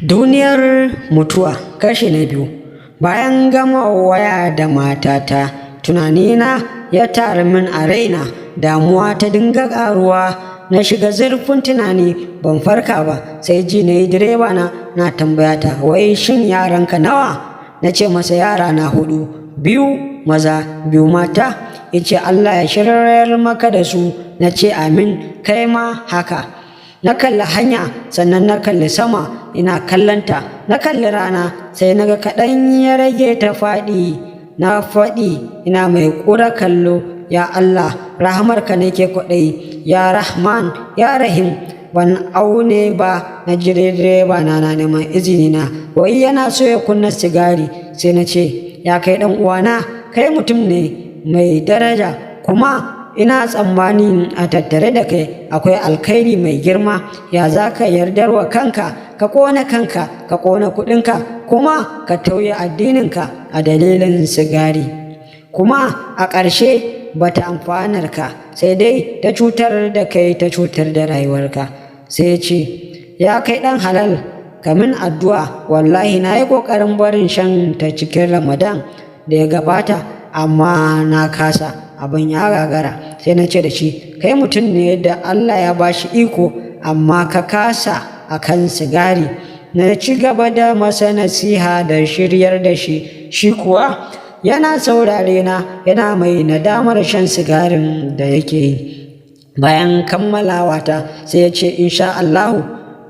Duniyar mutuwa kashi na biyu. Bayan gama waya da matata, tunanina ya taru min a raina, damuwa ta dinga ƙaruwa, na shiga zurfin tunani ban farka ba, sai ji na yi direba na na tambaya ta, wai shin yaranka nawa? Na ce masa yara na hudu, biyu maza, biyu mata. Ya ce Allah ya shiryar maka da su, na ce amin, kai ma haka. Na kalli hanya, sannan na kalli sama, ina kallonta, na kalli rana, sai na ga kaɗan ya rage ta faɗi. Na faɗi ina mai ƙura kallo, ya Allah, rahamarka nake kwaɗayi, ya Rahman, ya Rahim. Ban aune ba, na ji direba na na neman izini na, wai yana so ya kunna sigari. Sai na ce, ya kai ɗan uwana, kai mutum ne mai daraja, kuma ina tsammani a tattare da kai akwai alkhairi mai girma. Ya za ka yardar wa kanka ka ƙona kanka, ka ƙona kuɗinka, kuma ka tauye addininka a dalilin sigari? Kuma a ƙarshe ba ta amfanar ka, sai dai ta cutar da kai, ta cutar da rayuwarka. Sai ya ce, ya kai ɗan halal, ka min addu'a. Wallahi na yi ƙoƙarin barin shan ta cikin Ramadan da ya gabata, amma na kasa, abin ya gagara. Sai na ce da shi, kai mutum ne da Allah ya ba shi iko, amma ka kasa a kan sigari. Na ci gaba da masa nasiha da shiryar da shi, shi kuwa yana saurare na, yana mai nadamar shan sigarin da yake yi. Bayan kammalawa ta, sai ya ce, insha Allahu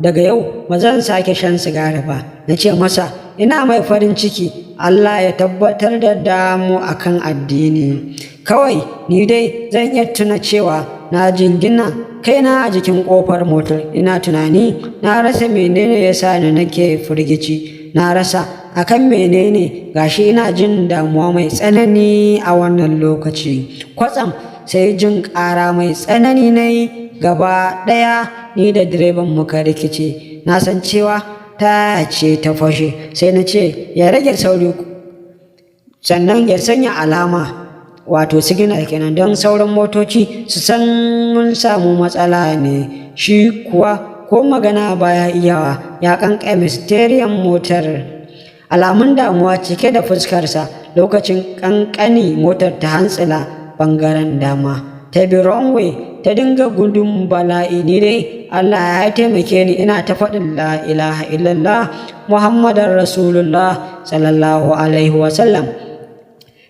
daga yau ba zan sake shan sigari ba. Na ce masa ina mai farin ciki, Allah ya tabbatar da damu akan addini. Kawai ni dai zan iya tuna cewa na jingina kaina a jikin ƙofar motar, ina tunani. Na rasa menene ya sa ni nake firgici, na rasa akan menene gashi ina jin damuwa mai tsanani a wannan lokaci. Kwatsam sai jin ƙara mai tsanani na yi, gaba ɗaya ni da direban muka rikice. Na san cewa ta ce ta fashe. Sai na ce ya rage sauri, sannan ya sanya alama, wato signal kenan, don sauran motoci su san mun samu matsala ne. Shi kuwa ko magana baya iyawa, ya kankame steering motar, alamun damuwa cike da fuskarsa. Lokacin kankani motar ta hantsila bangaren dama, ta bi wrong way, ta dinga gudun bala'i. Ni dai Allah ya taimake ni, ina ta faɗin la ilaha illallah Muhammadar Rasulullah sallallahu alaihi wasallam.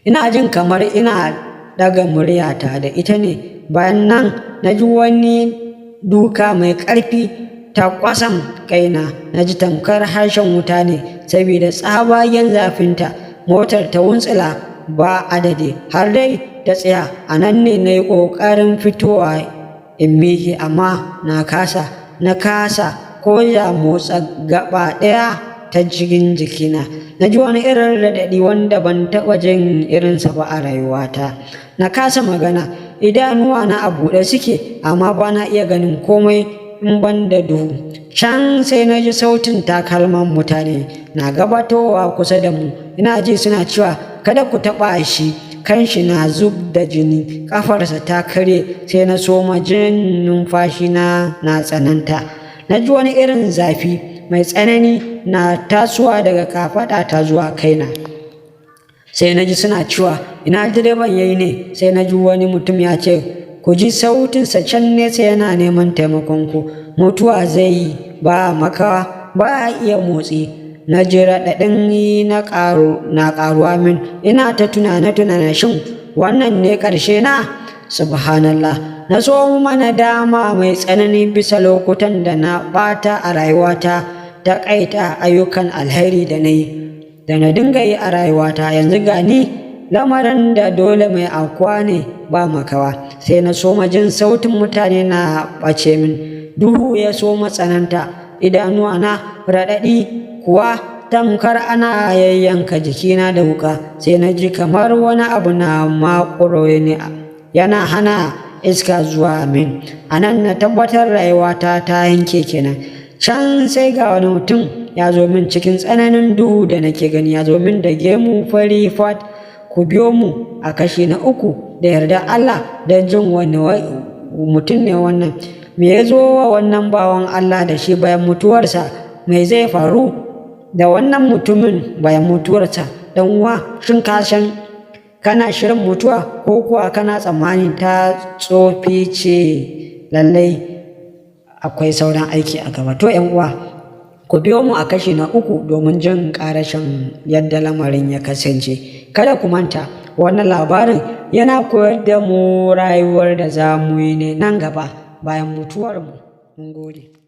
Ina jin kamar ina daga muryata da ita ne. Bayan nan na ji wani duka mai ƙarfi ta kwasam kaina, na ji tamkar harshen wuta ne saboda tsabagen zafinta. Motar ta wuntsila ba adadi har dai ta tsaya. A nan ne na yi ƙoƙarin fitowa in miƙe, amma na kasa, na kasa ko ya motsa gaba ɗaya ta cikin jikina. Na ji wani irin raɗaɗi wanda ban taɓa jin irinsa ba a rayuwata. Na kasa magana, idanuwa na a buɗe suke, amma ba na iya ganin komai in ban da duhu. Can sai na ji sautin takalman mutane na gabatowa kusa da mu. Ina ji suna cewa, kada ku taɓa shi, kanshi na zub da jini, ƙafarsa ta karye. Sai na soma jin numfashi na na tsananta. Na ji wani irin zafi mai tsanani na tasowa daga kafaɗa ta zuwa kaina. Sai na ji suna cewa, ina direban yayi ne? Sai na ji wani mutum ya ce, ku ji sautinsa can nesa yana neman taimakon ku, mutuwa zai yi ba makawa, ba iya motsi. Na ji raɗaɗin na ƙaru na ƙaruwa min, ina ta tunane tunane, shin wannan ne ƙarshe na? Subhanallah, na so mana dama mai tsanani bisa lokutan da na ɓata a rayuwata, ta ƙaita ayyukan alheri da na yi, da na dinga yi a rayuwata. Yanzu gani lamarin da dole mai aukuwa ne ba makawa. Sai na soma jin sautin mutane na ɓace min. Duhu ya soma tsananta, idanuwa na raɗaɗi kuwa tamkar ana yayyanka jikina da wuka. Sai na ji kamar wani abu na makuro ne, yana hana iska zuwa min. A nan na tabbatar rayuwata ta yanke kenan. Can sai ga wani mutum ya zo min cikin tsananin duhu da nake gani, ya zo min da gemu fari fat. Ku biyo mu a kashi na uku da yarda Allah don jin wani mutum ne wannan, me ya zo wa wannan bawan Allah da shi bayan mutuwarsa. Mai zai faru da wannan mutumin bayan mutuwarsa? Dan uwa, shin ka san kana shirin mutuwa, ko kuwa kana tsammanin ta tsofi ce? Lallai akwai sauran aiki a gaba. To yan uwa, ku biyo mu a kashi na uku domin jin karashin yadda lamarin ya kasance. Kada ku manta, wannan labarin yana koyar da mu rayuwar da za mu yi ne nan gaba bayan mutuwarmu. Mun gode.